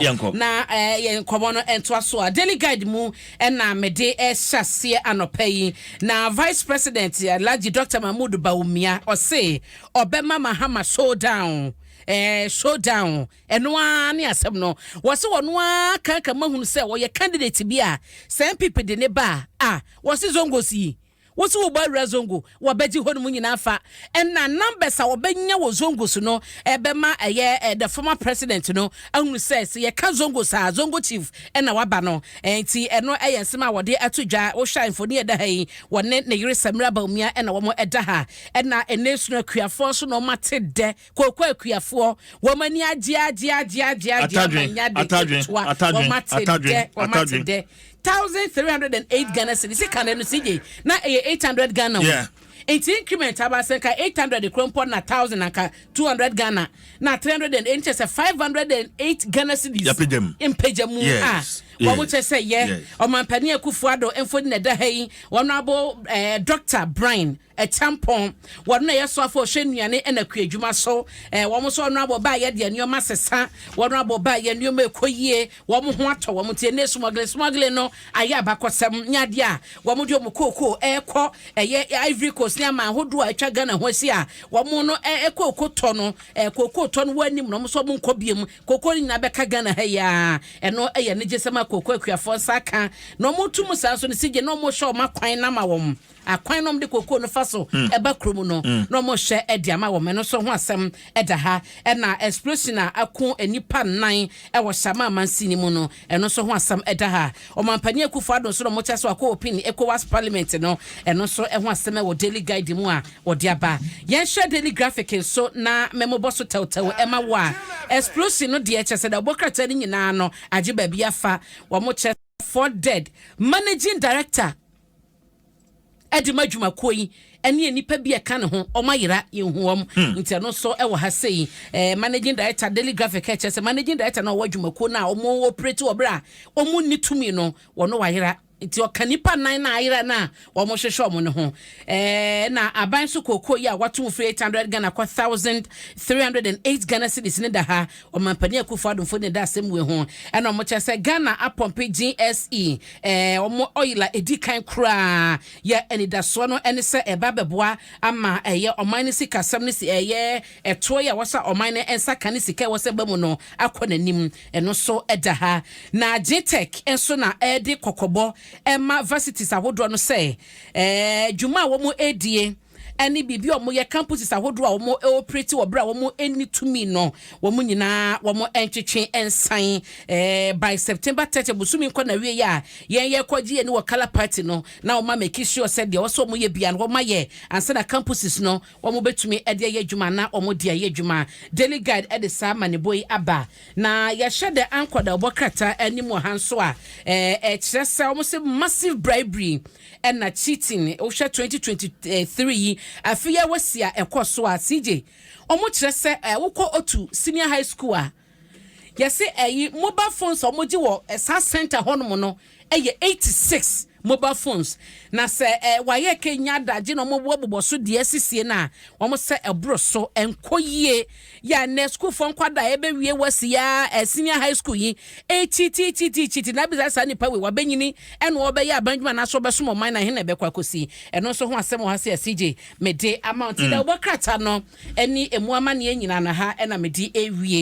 Yɛnkɔ. Na yɛn nkɔmmɔ no ntoa so a, Daily Guide mu ɛna mede ɛhyɛ aseɛ anɔpa yi. Na Vice President Alhaji Dr Mahmood Bawumia ɔse ɔbɛma Mahama showdown, showdown. Ɛno ara ne asɛm no. Wɔse wɔno ara kanka mahunu sɛ wɔyɛ candidate bi a sɛ NPP de ne ba a, wɔse zongos yi wosi wo bɔ awura zongo, wɔbɛgye hɔ nom nyinaa fa. Ɛna numbers a wɔbɛnya wɔ zongos no ɛbɛma ɛyɛ the former president no ahunu sɛ yɛka zongo saa, zongo chief ɛna waba no. Nti ɛno ɛyɛ nsɛm a wɔde ato dwa. Wohwɛ mfoni ɛda ha yi, wɔne ne yere Samira Bawumia ɛna wɔn ɛda ha. Ɛna ɛnɛ sunu akuafoɔ nso na wɔn ate dɛ kooko. Akuafoɔ wɔn ani agye agye agye agye agye. Atadwe, ama nya de atadwe, ketewa. Atadwe, wɔn ate atadwe, dɛ, wɔn ate atadwe. dɛ. 1308 Ghana cedis, sika no CJ, na ɛyɛ 800 Ghana o. Nti increment aba sɛ nka 800 kuro mpɔ na 1000, anka 200 Ghana na 308, kyɛ sɛ 508 Ghana cedis. Yɛapagya mu. Mpagya mu a wɔn kyɛ sɛ yɛ ɔmampanin Akufo Addo mfoni na ɛda ha yi. Wɔn abo Dr Bryan Acheampong, wɔn na yɛ so afɔ ɔhwɛ nnuane ɛna kua adwuma so. Wɔn nso wɔn abɔ baa yɛ deɛ nneɛma sesa, wɔn abɔ baa yɛ nneɛma ekɔ yie, wɔn ho atɔ wɔn. Tie ne smuggling, smuggling no ayɛ abakɔsɛm nyadeɛ a wɔn de wɔn kookoo ɛrekɔ ɛyɛ Ivory Coast ne ama ahodoɔ a atwa Ghana ho asi a wɔn no kookoo tɔ no, kookoo tɔ no wɔ anim na wɔn nso wɔn nkɔ biem. Kookoo no nyinaa bɛka Ghana ha yi a, ɛno ɛyɛ ne gyesɛm a kookoo akuafoɔ nsa ka na wɔn tu mu saa nso no sigye na wɔn hyɛ wɔn akwan nama wɔn akwan na wɔn de kookoo no fa so ɛba kurom no na wɔn hyɛ ɛde ama wɔn. Ɛno nso ho asɛm ɛda ha. Ɛna explosion a ako nipa nnan ɛwɔ Shama amansini mu no, ɛno nso ho asɛm ɛda ha. Ɔmampanin Akufo Addo nso na wɔn kyɛ so akɔ open ECOWAS parliament no, ɛno nso ɛho asɛm ɛwɔ Daily Guide mu a wɔde aba. Yɛnhyɛ Daily Graphic nso na mɛmobɔ so tɛwtɛw ɛma wɔ a explosion no deɛ kyɛ sɛ dɛ ɔbɔ krataa no nyinaa no agye baabi afa. Wɔn kyɛ four dead, managing director ɛde ma adwumakuo yi ɛne nipa bi ɛka ne ho, ɔmo ayera, yɛnhu wɔm. Nti ɛno nso ɛwɔ ha sei. Managing director, Daily Graphic ɛkyɛ sɛ managing director na ɔwɔ adwumakuo no a ɔmo operate wɔ berɛ a ɔmo nni tumi no, wɔno wayera. Nti ɔka nipa nan na ayera na wɔn hwehwɛ wɔn no ho. Na aban so kooko yi a wato mu firi 800 Ghana kɔ 1308 Ghana cedis ne da ha. Ɔmampanin Akufo Addo ne da asɛm wei ho. Ɛna wɔn kyerɛ sɛ Ghana apump GSE wɔn oil a edi kan koraa. Yɛ anidasoɔ no ɛne sɛ ɛba bɛboa ama ɛyɛ ɔman no sikasɛm no si ɛyɛ ɛtoɔ yi a wɔsa ɔman no nsa ka ne sika a wɔsɛ ba mu no akɔ n'anim. Ɛno nso ɛda ha. Na GTEC nso na ɛde kɔkɔbɔ ɛma varsities ahodoɔ no sɛ dwuma a wɔn edie ɛne biribi a wɔyɛ campuses ahodoɔ a wɔn operate wɔ berɛ a wɔn ani tumi no, wɔn nyinaa wɔn ntwetwe nsan by September 30, busumi nkɔ na wie yɛ a yɛn yɛ kɔgye yɛn ni wɔ colour party no, na wɔn make sure sɛ deɛ wɔsɛ wɔn yɛ bia no wɔn ayɛ ansa na campuses no wɔn bɛtumi ɛde ayɛ adwuma na wɔn de ayɛ adwuma. Daily Guide ɛde saa amanebɔ yi aba. Na yɛhyɛ de ankɔ da ɔbɔ krataa anim wɔ ha nso a ɛkyerɛ sɛ wɔn sɛ massive bribery ɛna cheating. Wohwɛ 2023 yi afei a wasi a ɛkɔ so a, CJ, wɔn kyerɛ sɛ wokɔ Otu Senior High School a, yɛsɛ ɛyi mobile phones a wɔn gye wɔ saa center hɔnom no ɛyɛ 86 mobile phones. Na sɛ wayɛ kenya adagye na wɔn bobɔ so deɛ sisie no a, wɔn sɛ ɛboro so, ɛnkɔ yie. Yɛ anɛ sukuufoɔ nkwadaa ɛbɛwie wasi ya senior high school yi etititititi na bisa saa nipa wei wabɛnyini ɛna ɔbɛyɛ abandwuma anaasɛ ɔbɛsom ɔman na ɛhe na ɛbɛkɔ akɔsi? Ɛno nso ho asɛm wɔ ha sɛ CJ mede ama nti dɛ wɔbɔ krataa no ɛne emu amanneɛ nyinaa na ha ɛna mede ewie.